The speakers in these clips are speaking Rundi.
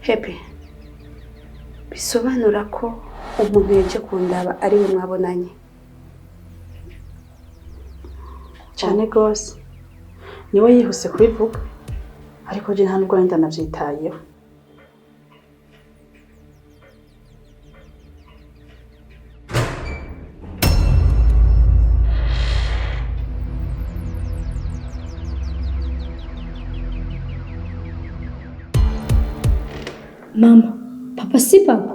Happy, bisobanura ko umuntu yaje kundaba ari we mwabonanye. Cyane rwose, niwe yihuse kubivuga, ariko je nta nubwo wenda navyitayeho. Mama, papa si papa.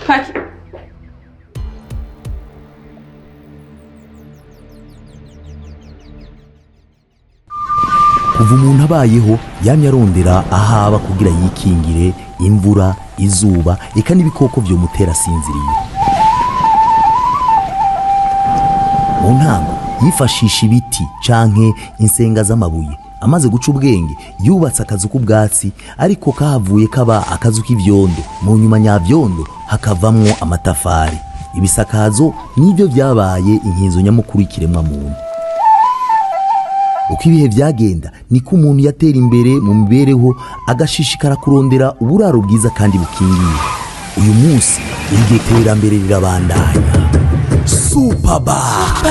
Paki, Kuva umuntu abayeho, yamye arondera ahaba kugira yikingire imvura, izuba, eka n'ibikoko vyomutera asinziriye. Mu ntango yifashisha ibiti canke insenga z'amabuye. Amaze guca ubwenge, yubatse akazu k'ubwatsi, ariko kahavuye kaba akazu k'ivyondo. Mu nyuma nyavyondo hakavamwo amatafari. Ibisakazo nivyo vyabaye inkinzo nyamukuru y'ikiremwa muntu. Uko ibihe vyagenda, niko umuntu yatera imbere mu mibereho, agashishikara kurondera uburaro bwiza kandi bukingiye. Uyu munsi iryo terambere rirabandanya. Superbat,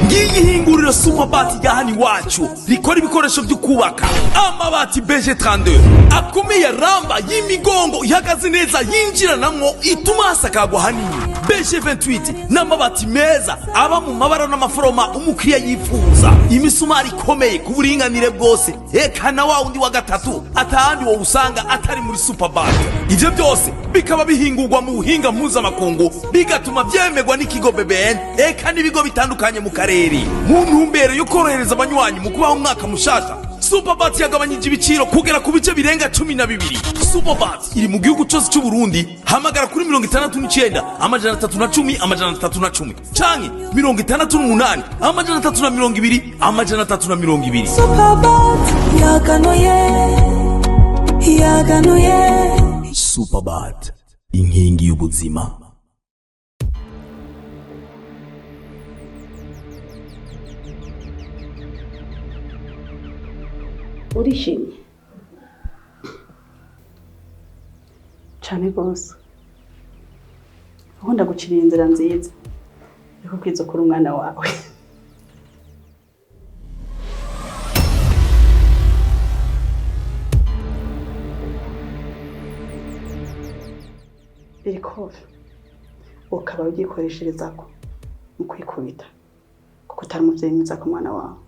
ngiyi ihinguriro Superbat rya hano iwacu rikora ibikoresho byo kubaka: amabati BG 32 akomeye, ramba y'imigongo ihagaze neza, yinjiranamwo, ituma hasakagwa hanini. BG 28 n'amabati meza aba mu mabara n'amaforoma umukiriya yifuza, imisumari ikomeye ku buringanire bwose, eka na wa wundi wa gatatu atahandi wowe usanga atari muri Superbat. Ivyo byose bikaba bihingurwa mu buhinga mpuzamakungu, bigatuma vyemerwa n'ikigo BBN, eka n'ibigo bitandukanye mu karere. Mu ntumbero yo korohereza abanywanyi mu kubaho umwaka mushasha, Superbat yagabanyije ibiciro kugera ku bice birenga 12. Superbat iri mu gihugu cyose cy'u Burundi. Hamagara kuri 69 310 310 canke 68 320 320. Superbat yaganuye, yaganuye. Superbat, inkingi y'ubuzima. Urishimye? Cyane rwose, ubundi aguciriye inzira nziza yo kubwiza kuri umwana wawe. Iri kofi ukaba ugikoresherezako mu kwikubita, kuko utari umuvyeyi mwiza ku mwana wawe.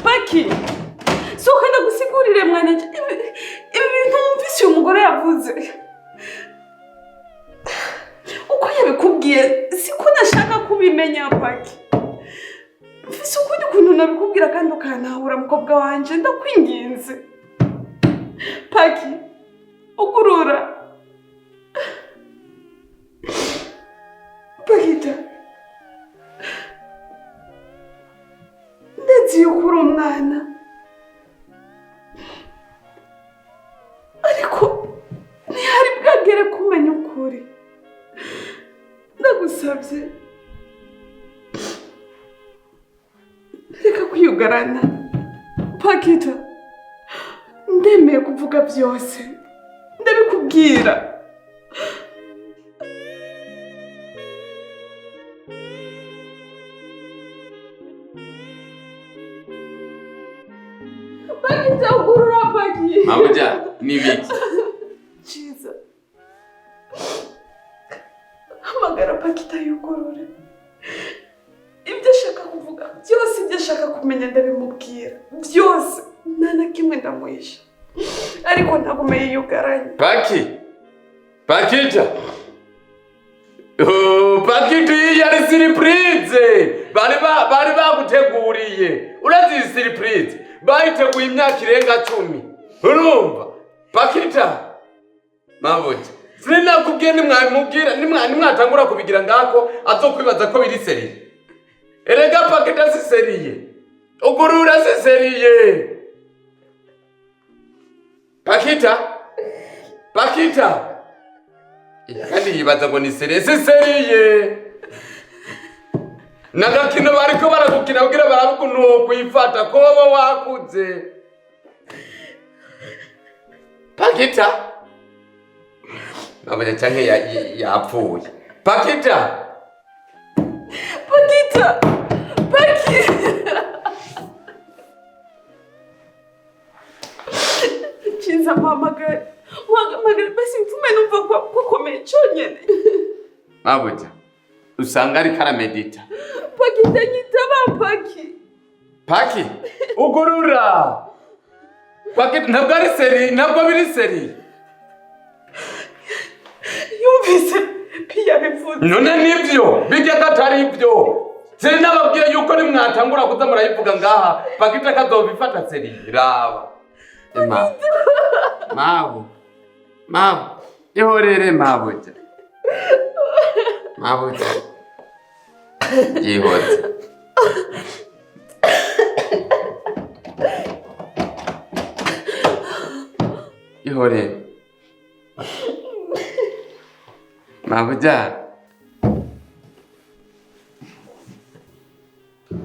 Paki, sohoka ndagusigurire mwana. Ibi bintu wumvise uyu mugore yavuze, uko yabikubwiye siko nashaka kubimenya. Paki, mfise ukundi kuntu nabikubwira kandi ukantahura. Mukobwa wanje, ndakwinginze. Paki, ugurura. Pakita, ndazi yuko uri umwana, ariko ntihari bwagere kumenya ukuri. Ndagusabye, reka kwiyugarana. Pakita, ndemeye kuvuga byose, ndabikubwira. Pakita, ugurura. Paki. Mabuja, ni biki? Cyiza, hamagara Pakita yugurure. Ibyo ashaka kuvuga byose, ibyo ashaka kumenya, ndabimubwira byose, nta na kimwe ndamuhisha, ariko ntagume yiyugaranye. Paki! Pakita! Oh, Pakita, iyi yari surprise! Bari baguteguriye. Urazi iyi surprise bayiteguye imyaka irenga 10. Urumva Pakita, mabuja, sinakubwiye nimwamubwira, nimwatangura kubigira ngako azokwibaza ko biri sérieux. Erega Pakita si sérieux, ugurura, si sérieux. Pakita, Pakita, kandi yibaza ngo ni sérieux. Si sérieux, nagakino bariko baragukina kugira barabe ukuntu wokwifata ko woba wakuze. Pakita, mabuja, canke yapfuye Pakita. Pakita, Paki, Ciza, mpamagare, muhamagare basi mfume numva ko akomeye cyonyine. Mabuja, usanga ariko aramedita. Pakita, nyitaba, Paki. Paki, ugurura. Paki, ntabwo ari sérieux, ntabwo biri sérieux. Yumvise piya bivuze. None nibyo bijya ko atari ibyo? Seri nababwiye yuko nimwatangura kuza murayivuga ngaha, Pakita kazobifata sérieux. Raba. Ema mabu, mabu, ihorere mabuja, mabuja, yihoze. Ihorere mabuja,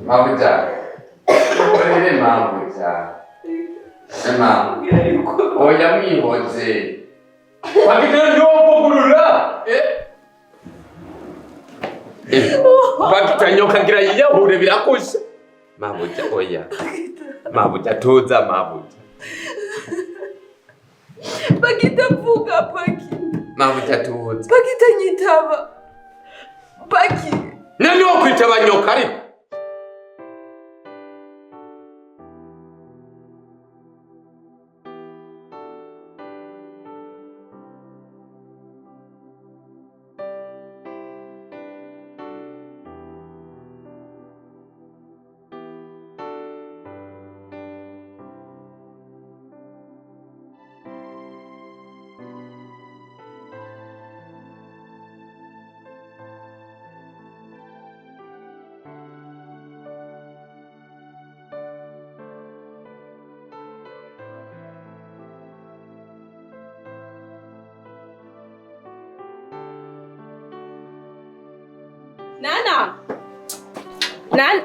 mabuja, ihorere mabuja. Ema, oya, mwihoze. Pakita ntiyopugurura. Eh, Pakita, nyoka ngira yiyahure birakusha. Mabuja, oya, mabuja, tuza mabuja. Pakita, vuga, Paki. Mabuja, tuza. Pakita, nyitaba, Paki. Nani wo kwitaba nyoka ariko? Nana! Nana!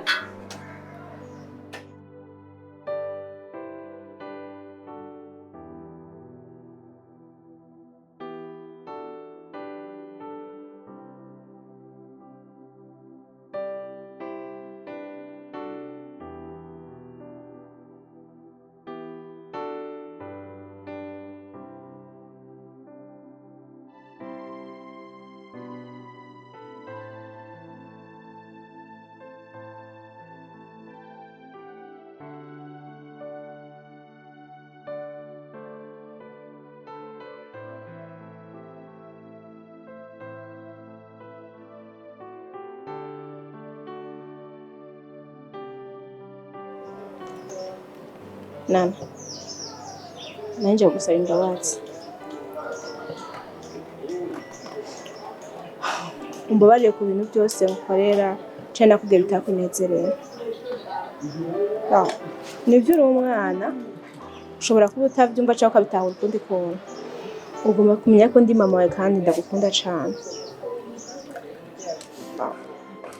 Nana, nanjye gusaba imbabazi. Umbabarire ku bintu byose nkorera cyane nakubwiye bitakunezerera. Ah, nibyo, uri umwana, ushobora kuba utabyumva cyangwa ukabitahura ukundi kuntu. Ugomba kumenya ko ndi mama wawe kandi ndagukunda cyane.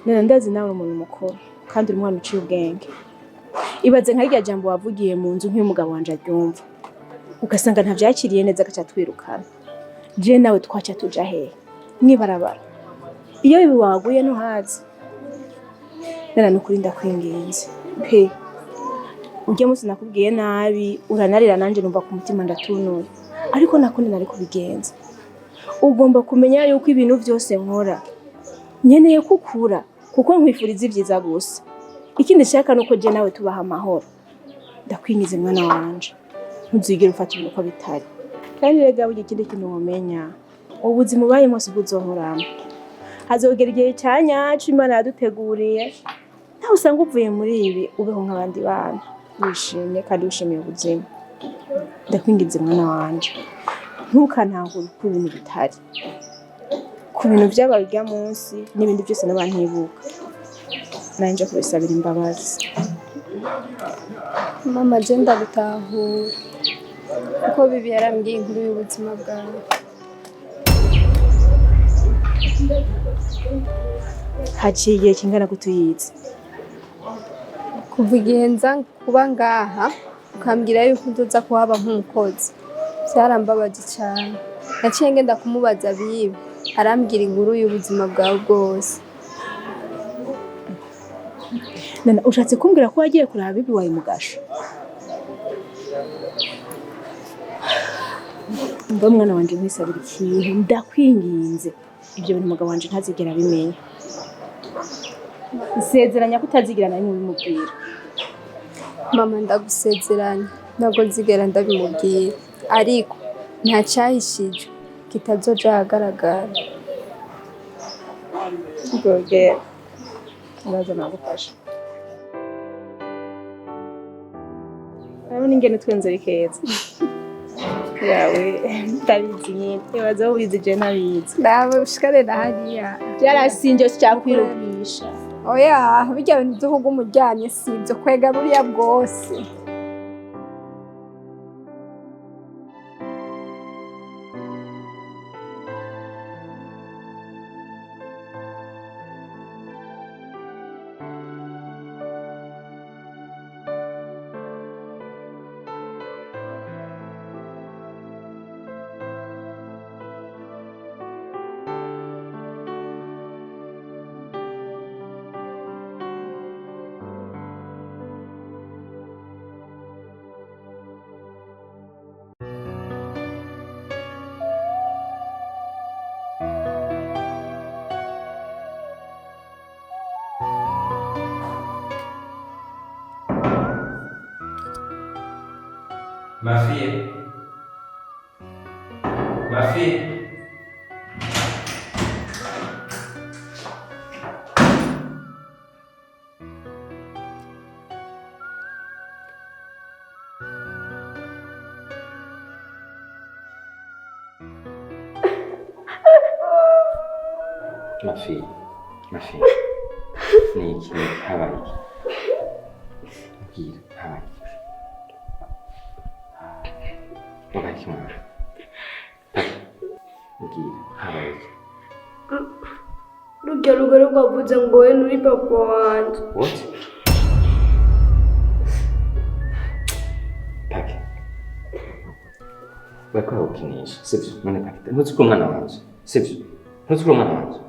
Nana, ndazi nawe uri umuntu mukuru kandi uri umwana uciye ubwenge. Ibaze nka rya jambo wavugiye mu nzu, nk'uyu mugabo wanje aryumva ugasanga ntavyakiriye neza, agaca twirukana. Je nawe twaca tuja hehe? Mwibarabara. Iyo bibi waguye ntuhazi. Nana, nukuri ndakwinginze pe. Urya munsi nakubwiye nabi, uranarira, nanje numva ku mutima ndatunuye, ariko nakundi nari kubigenza. Ugomba kumenya yuko ibintu byose nkora nkeneye ko ukura, kuko nkwifuriza ibyiza gusa. Ikindi nshaka nuko je nawe tubaha amahoro. Ndakwingize mwana wanje, ntuzigere ufata ibintu uko bitari. Kandi rega burya ikindi kintu womenya, ubuzima ubayemo si bwo uzohoramo. Hazogera igihe cya nyaco Imana yaduteguriye. Nawe usanga uvuye muri ibi ubeho nk'abandi bana, wishimye kandi wishimiye ubuzima. Ndakwinginze mwana wanje, ntukantahure uko ibintu bitari. Ku bintu vyabaye urya munsi n'ibindi byose naba ntibuka, nanje kubisabira imbabazi. Mama, je ndabitahura kuko bibi yarambwiye inkuru y'ubuzima bwawe. Haciye igihe kingana gute uyizi? Kuva igihe nza kuba ngaha ukambwira yuko nzoza kuhaba nk'umukozi, byarambabaje cyane. Naciye ngenda kumubaza bibi, arambwira inkuru y'ubuzima bwawe bwose. Nana, ushatse kumbwira ko wagiye kuraba bibi wawe mugasho? Mba mwana wanje, nkwisabira ikintu, ndakwinginze, ibyo bintu umugabo wanje ntazigera abimenya. Nsezeranya ko utazigera na rimwe ubimubwira. Mama, ndagusezeranya, ntabwo nzigera ndabimubwira, ariko nta cyahishijwe kitazoja ahagaragara. Gogera, uraza nagufasha. Urabona ingene twenze ari keza yawe, ndabizi nyine, ibaze wowe ubizi, je ntabizi. Ndawe ushikare na hariya. Byarasinje cyakwiruhisha. Oya, bijya bintu by'uhugu umuryamye si ibyo kwega buriya bwose. Ma fille. Ma fille. Ma fille. Ma fille. Ni iki? Habaye iki? Mbwira, habaye iki? Wabaye iki mwana? Mbwira, habaye iki? Rujya rugari rwavuze ngo we nturi papa wanjye. What? Paki. Bariko baragukinisha, sivyo? None Paki, ntuzi ko umwana wanje, sivyo? Ntuzi ko umwana wanje.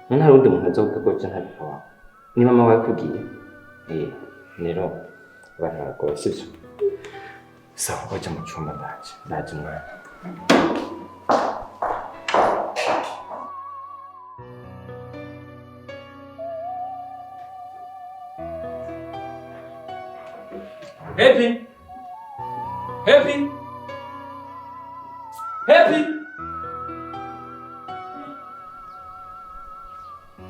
None hari uwundi muntu aza kuvuga ko je ntari papa wawe? Ni mama wawe akubwiye? Eh, rero abana baragoye, sivyo? Sawa, waja mu cumba, ndaje. Ndaje mwana. Happy! Happy! Happy!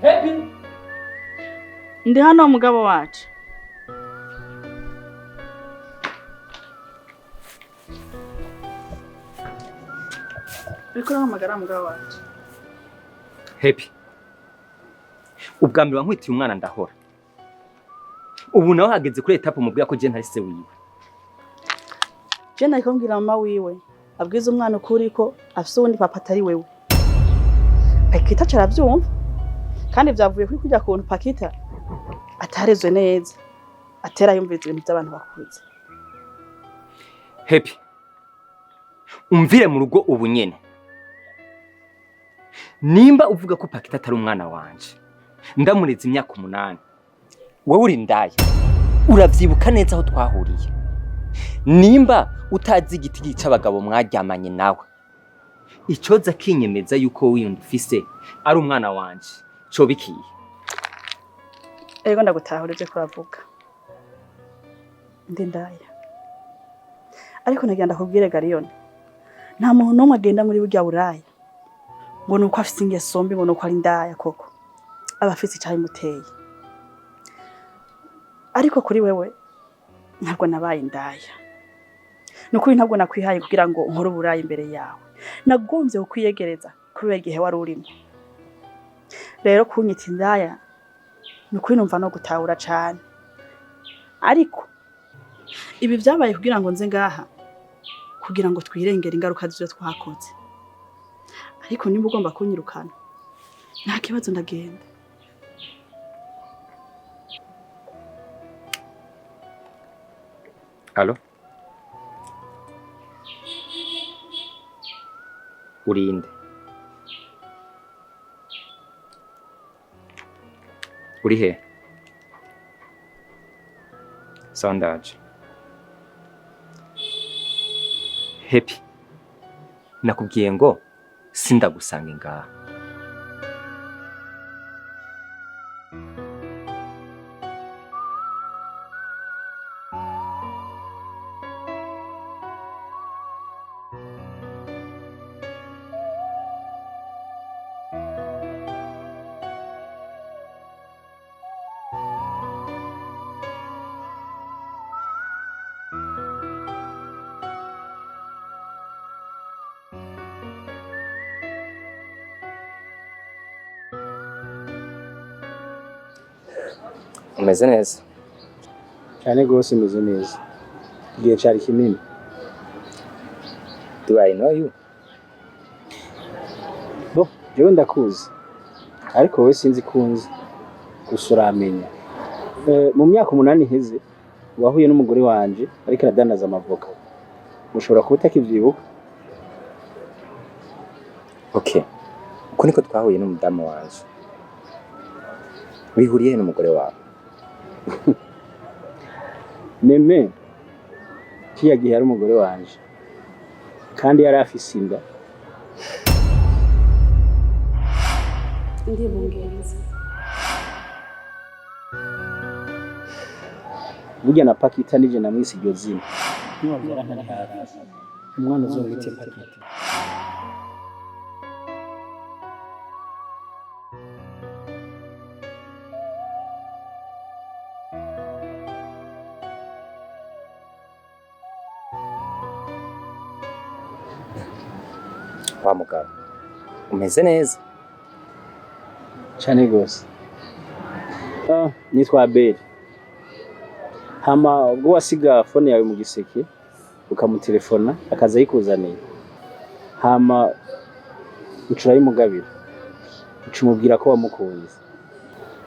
Happy! Ndi hano mugabo wacu. Uriko urahamagara mugabo wacu? Happy. Ubwa mbere wankwitiye umwana ndahora. Ubu nawe hageze kuri étape mubwira ko je ntari se wiwe. Je nariko mbwira mama wiwe abwiza umwana ukuri ko afise uwundi papa atari wewe. Pakita caravyumva, kandi vyavuye kuri kurya kuntu Pakita atarezwe neza, atera yumviriza ibintu by'abantu bakuze. Happy. Umvire mu rugo ubu nyene. Nimba uvuga ko Pakita atari umwana wanje, ndamureze imyaka 8. Wowe uri ndaya. Uravyibuka neza aho twahuriye. Nimba utazi igiti c'abagabo mwaryamanye nawe, icoza kinyemeza yuko wiyundi ufise ari umwana wanje, cobikiye? Ego, ndagutahura ivyo kuravuga. Ndi ndaya. Ariko nagira ndakubwire Gariyoni, nta muntu n'umwe agenda muri burya buraya ngo nuko afise ingeso mbi, ngo nuko ari indaya koko. Aba afise icabimuteye. Ariko kuri wewe ntabwo nabaye indaya. Ni ukuri ntabwo nakwihaye kugira ngo nkore uburayi imbere yawe. Nagombye kukwiyegereza kubera igihe wari urimo. Rero kunyita indaya ni ukuri numva no gutahura cane. Ariko ibi vyabaye kugira ngo nze ngaha, kugira ngo twirengere ingaruka z'ivyo twakoze. Ariko nimba ugomba kunyirukana, nta kibazo, ndagenda. Allô? Urinde? Uri he? Sawa, ndaje. Happy. Nakubwiye ngo sindagusange ngaha. Umeze neza? Cyane rwose, meze neza. Igihe cyari kinini. Do I know you? Bo jewe ndakuzi, ariko wowe sinzi ko unzi, gusa uramenya. Mu myaka 8 iheze wahuye n'umugore wanje ariko aradandaza amavoka. Ushobora kuba utakivyibuka. Okay. Uko niko twahuye n'umudamu wanje. Wihuriye he n'umugore wawe? Meme kiriya gihe yari umugore wanje, kandi yari afise inda. Ndibungenze. Burya na Pakita nije namwise iryo zina. Niwabyara ntari hafi, umwana uzomwite Pakita. Wa mugabo. Umeze neza? Cyane rwose. Ah, nitwa Abel. Hama ubwo wasiga phone yawe mu giseke, ukamutelefona akaza ayikuzaniye, hama uca urayimugabira, uca umubwira ko wamukunze.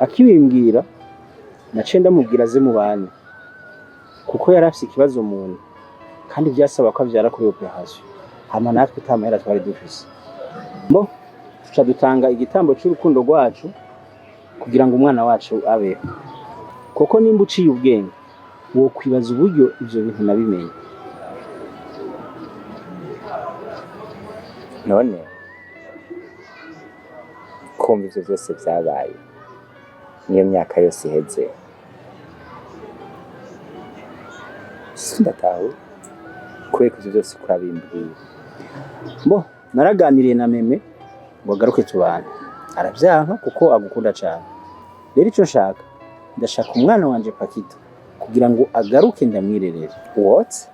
Akibimbwira, naciye ndamubwira aze mubane, kuko yari afise ikibazo mu nda kandi byasaba ko avyara kuri operation, hama natwe ata mahera twari dufise. Bo tuca dutanga igitambo c'urukundo rwacu kugira ngo umwana wacu abeho. Kuko nimba uciye ubwenge, wokwibaza uburyo ivyo bintu nabimenye. None kumva ivyo vyose vyabaye niyo myaka yose iheze, sindatahura kubera ko ivyo vyose kurabimbwiye. Bo naraganiriye na Meme ngo agaruke tubane, aravyanka kuko agukunda cane. Rero ico nshaka, ndashaka umwana wanje Pakita kugira ngo agaruke ndamwirerere. What?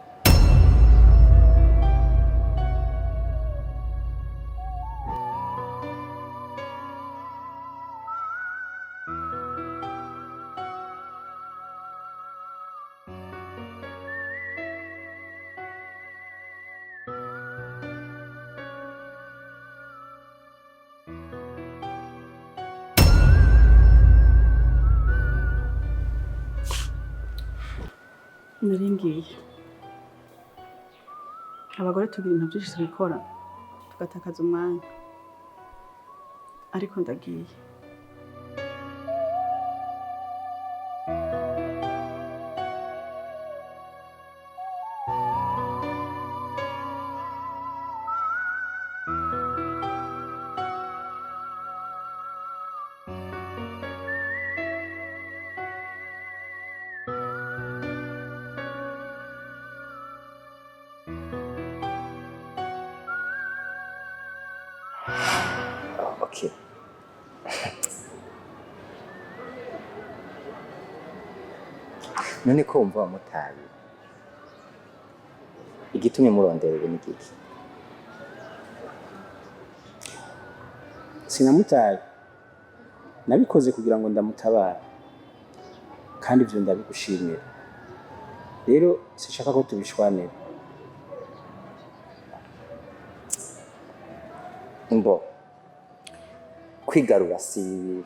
Nari ngiye. Abagore tugira ibintu byinshi tubikora, tugatakaza umwanya. Ariko ndagiye. Okay. None ko wumva wamutaye, igitumye murondera ubu ni giki? Sinamutaye, nabikoze kugira ngo ndamutabare, kandi ibyo ndabigushimira. Rero sinshaka ko tubishwanira. Mbo kwigarura si bibi,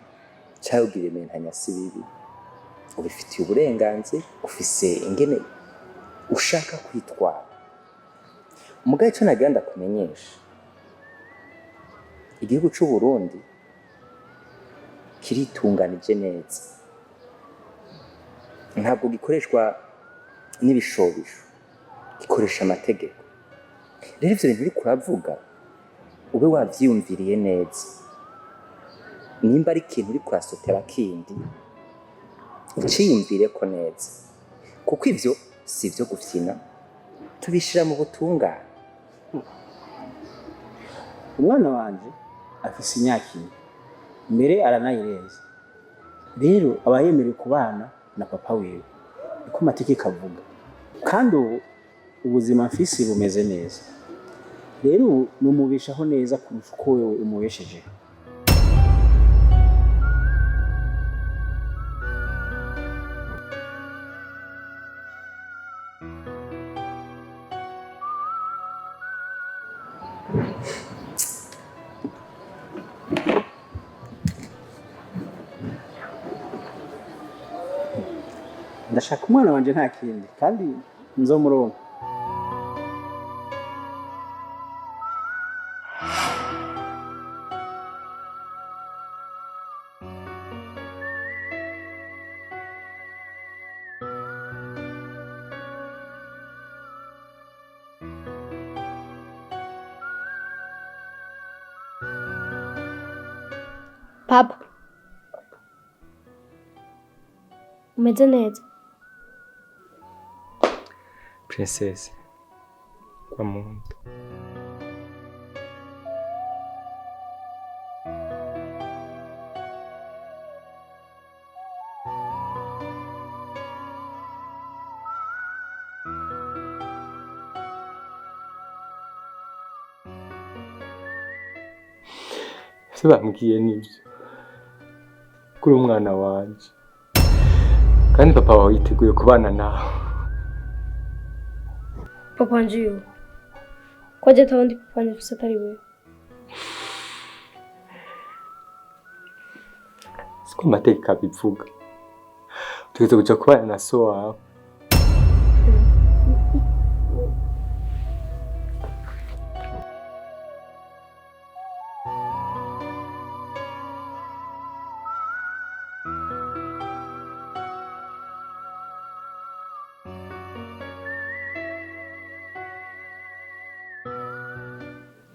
cyangwa kugira imentanya si bibi. Ubifitiye uburenganzira, ufise ingene ushaka kwitwara. Mugabo icyo nagira ndakumenyesha, igihugu c'u Burundi kiritunganije neza, ntabwo gikoreshwa n'ibishobisho, gikoresha amategeko. Rero ivyo bintu uriko uravuga ube wavyiyumviriye neza. Nimba ari ikintu uriko urasotera kindi, uciyumvireko neza, kuko ivyo si ivyo gufyina, tubishira mu butungane. Umwana wanje afise imyaka 4, mbere aranayirenza. Rero aba yemerewe kubana na papa wiwe, niko amategeko avuga. Kandi ubu ubuzima mfise bumeze neza. Rero ubu numubeshaho neza kurusha uko wewe umubeshejeho. Ndashaka umwana wanje, nta kindi, kandi nzomuronka. Papa, umeze neza? Princesse, kwa Mungu. Ese bambwiye nibyo kuri umwana wanje, kandi papa wawe yiteguye kubana nawe. Papa wanje uyu ko aje atawundi papa wanje mfise atari wewe. Siko amategeko abivuga, tugeze kuja kubana na so wawe.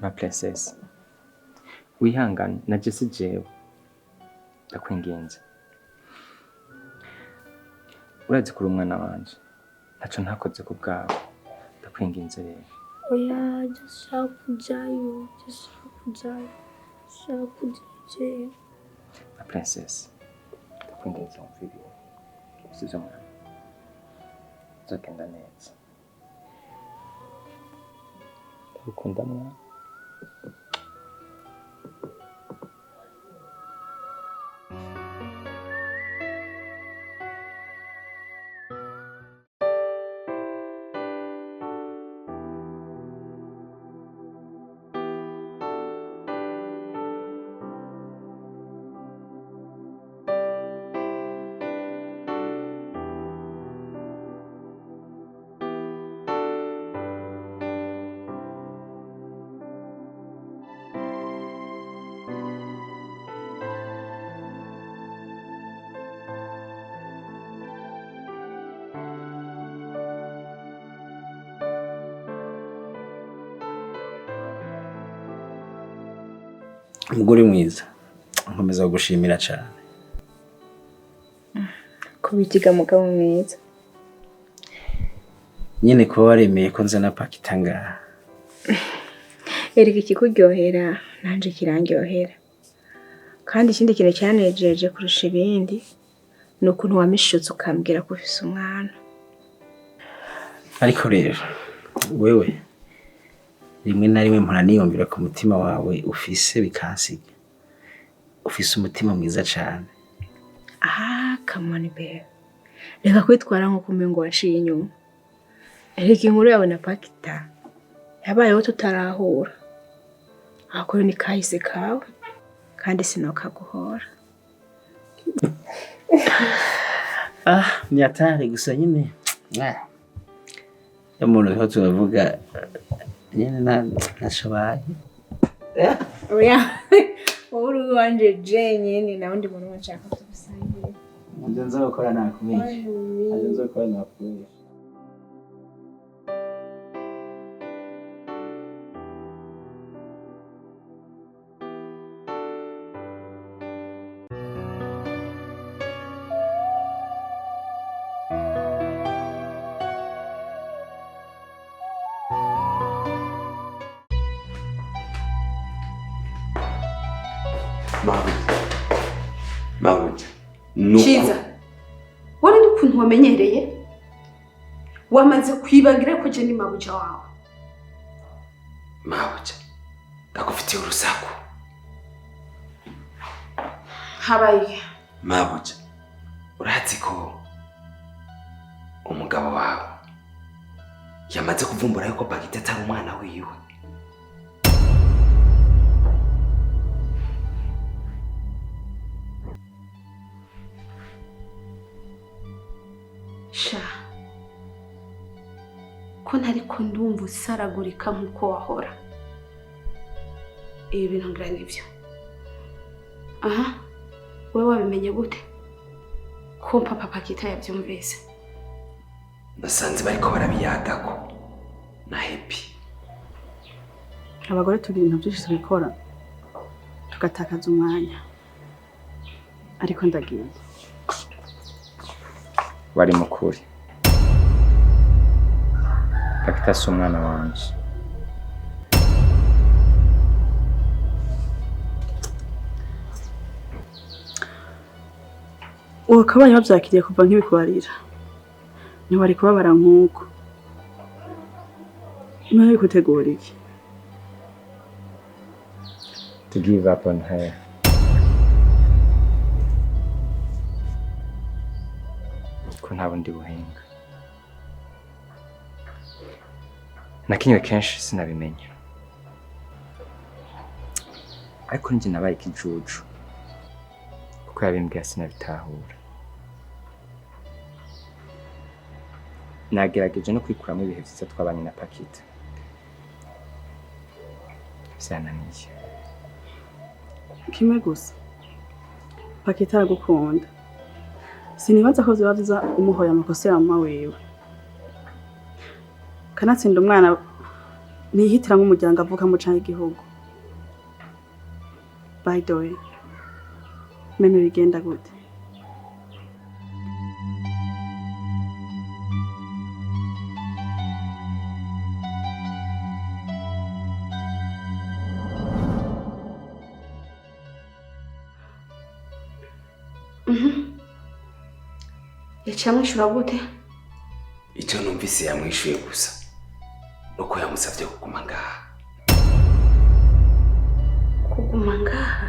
Ma princesse, wihangane, naje si jewe, ndakwinginze. Urazi kuri umwana wanje, ntaco ntakoze ku bwawe, ndakwinginze rero. Oya, ndashaka kujayo, ndashaka kujayo, ndashaka kujayo. Ma princesse, ndakwinginze wumviriye, sivyo mwana? Uzogenda neza. Ndagukunda mwana. Umugore mwiza, nkomeza kugushimira cyane. Kubitiga mugabo mwiza. Nyine kuba waremeye ko nzana pakita ngaha. Erega ikikuryohera nanje kirandyohera. Kandi ikindi kintu cyanejeje kurusha ibindi Ni ukuntu wamishutse ukambwira ko ufise umwana. Ariko rero wewe rimwe na rimwe mpora niyumvira ku mutima wawe ufise bikansiga. Ufise umutima mwiza cane. Ah, come on babe. Reka kwitwara nkuko umengo waciye inyuma. Reka inkuru yawe na Pakita yabayeho tutarahura. Ako ni kahise kawe kandi sinokaguhora. Ah, ni hatari gusa nyine. Ah. Umuntu niho turavuga nyine nashobaye. Oya, wowe uri uwanje jenyine na wundi muntu nshaka tugusangira. Nje nzokora nakumenye. Nje nzokora nakumenye. Mabuja. Nuko Ciza, wowe n'ukuntu wamenyereye wamaze kwibagira ko je ni mabuja wawe. Mabuja, ndagufitiye urusaku. Habaye Mabuja, urazi ko umugabo wawe yamaze kuvumbura yuko Bagita atari umwana wiwe. Sha, ko ntariko ndumva usaragurika nkuko wahora. Ibi bintu ngira nivyo. Aha, wewe wabimenye gute? Ko papa Pakita yavyumvise? Nasanze bariko barabiyagako na Happy. Abagore tugira ibintu byinshi tubikora tugatakaza umwanya, ariko ndagiye. Wari mukuri. Pakita si umwana wanje. Uwo kabaye bavyakiriye kuva nk'ibikubarira, ntiwari kubabara nk'uko. None gutegura iki? To give up on her. Ko nta bundi buhinga. Nakinywe kenshi sinabimenya. Ariko njye nabaye ikijuju. Kuko yabimbwiye sinabitahura. Nagerageje no kwikuramo ibihe vyiza twabanye na Pakita. Vyananiye. Kimwe gusa, Pakita aragukunda. Sinibaza ko vyoba vyiza umuhoye amakosa ya mama wiwe. Kanatsinda umwana ntihitiramwo umuryango avukamo canke igihugu. By the way, meme bigenda gute? Yaciye amwishyura gute? Icyo numvise yamwishuye gusa nuko yamusavye kuguma ngaha. Kuguma ngaha?